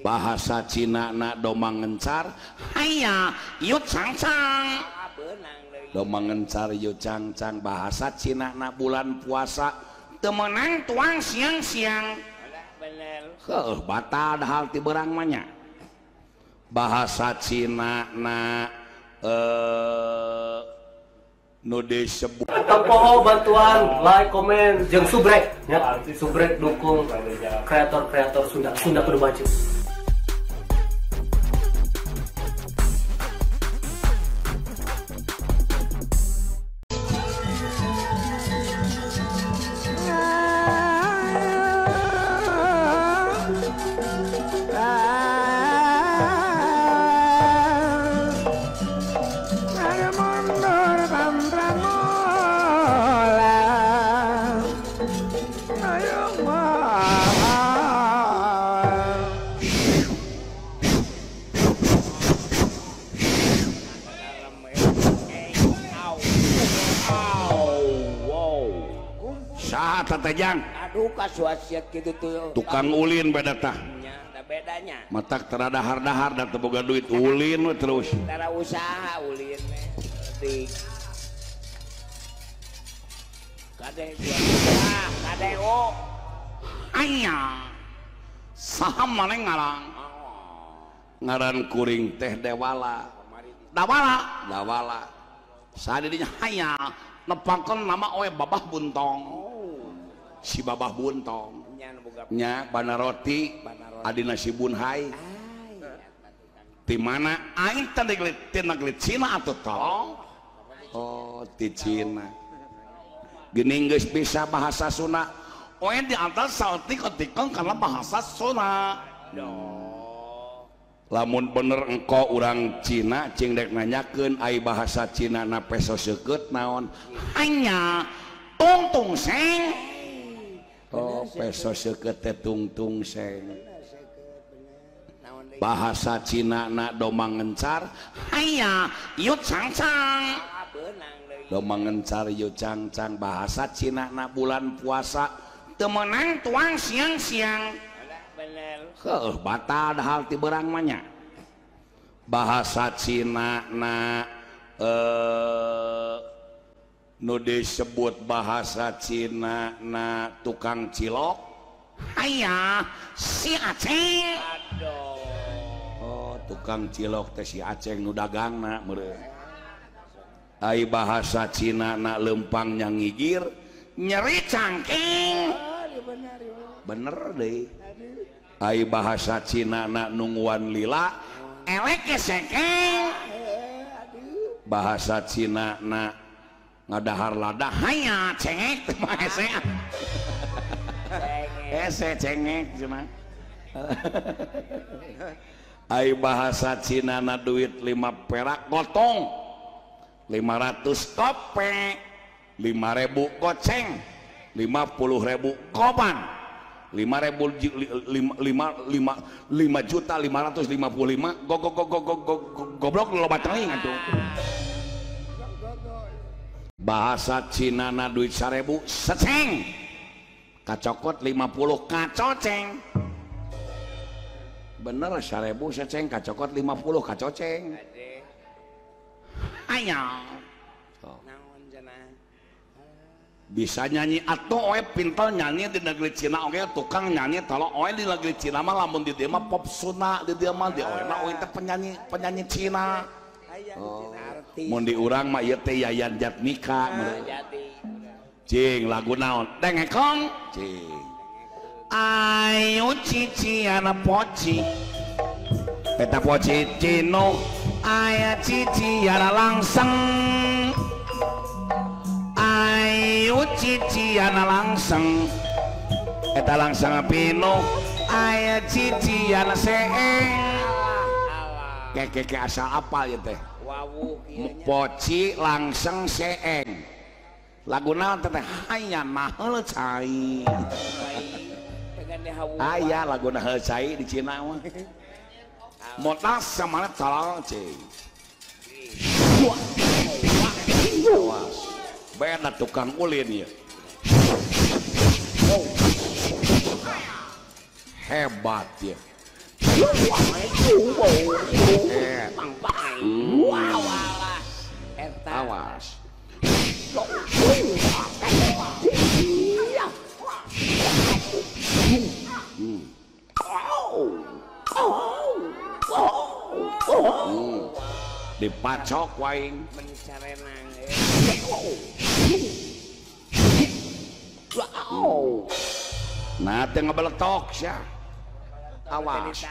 Bahasa Cina na domang ngencar haya yu cang cang. Domang ngencar yu cang cang. Bahasa Cina na bulan puasa temenang tuang siang-siang. Heuh, batal dahal ti berang mah nya. Bahasa Cina na nu disebut tempoho bantuan like, komen, jeung subrek nya, subrek dukung kreator-kreator Sunda, Sunda kudu maju. Jang. Aduh kasuasiat gitu tuh. Tukang ulin beda tah. Bedanya. Matak teradahar-dahar dan teboga duit ulin we terus. Tara usaha ulin we. Kade ah, kade o. Aya. Saha maneh ngaran? Ngaran kuring teh Dewala. Dawala, Dawala. Sadidinya haya nepangkeun nama oe Babah Buntong. Si Babah Buntong nya Banaroti adina si Bunhai di mana aing teh ti negeri Cina atuh tolong. Oh ti Cina geuning geus bisa bahasa Sunda oe di atas saltik-otikon karena bahasa Sunda. Lamun bener engko urang Cina cing dek nanyakeun ai bahasa Cina na peso seukeut naon hanya tungtung seng. Oh, peso seukeut teh tungtung seng. Bahasa Cina na domang ngencar haya yu cang cang. Domang ngencar yu cang cang. Bahasa Cina na bulan puasa temenang tuang siang-siang. Heuh, batal dahal ti berang mah nya. Bahasa Cina na nu disebut bahasa Cina na tukang cilok haya si Aceng. Oh tukang cilok teh si Aceng nu dagangna meureun. Ai bahasa Cina na lempang nya ngigir nyeri cangking. Bener deh. Ai bahasa Cina na nungguan lila elek kesekeng. Bahasa Cina na ngadahar lada hanya cengek teh mah hese. Hese cengek cenah. Ai bahasa Cina na duit 5 perak gotong 500 kope 5.000 goceng 50.000 koban 5.000 5.555 go go go go go goblok loba teuing atuh. Bahasa Cina na duit 1.000 seceng kacokot 50 kacoceng. Bener 1.000 seceng kacokot 50 kacoceng. Ayo bisa nyanyi atau oe pintar nyanyi di negeri Cina oge tukang nyanyi tolong oe di negeri Cina mah lamun di dieu mah pop Sunda di dieu mah di oe mah oe teh penyanyi penyanyi Cina. Oh, mun di urang mah ieu teh Yayan Jatnika. Cing lagu naon? Dengekong. Cing. Ayo ciciana poci. Eta poci cino aya ciciana langseng. Ayo ciciana langseng. Eta langseng pino aya ciciana seeng. Keke asal apa ya teh? Poci langseng seeng. Lagu naon teh hanya mahal cai. Aya lagu mahal cai di Cina mah. Motas sama tolong cing. Beda tukang ulin ya. Hebat ya. Awas. Dipacok waing. Nah, teu ngebeletok sia. Awas.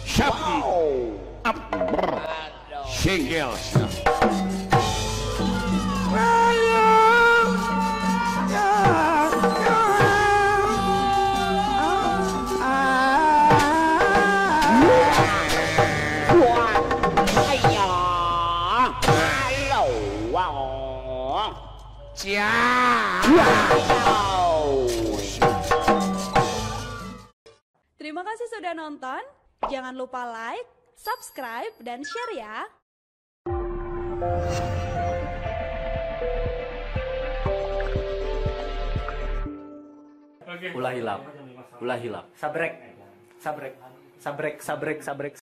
Siap. Up. Singgil. Terima kasih sudah nonton. Jangan lupa like, subscribe, dan share ya. Ulah hilap, ulah hilap. Sabrek, sabrek, sabrek, sabrek, sabrek.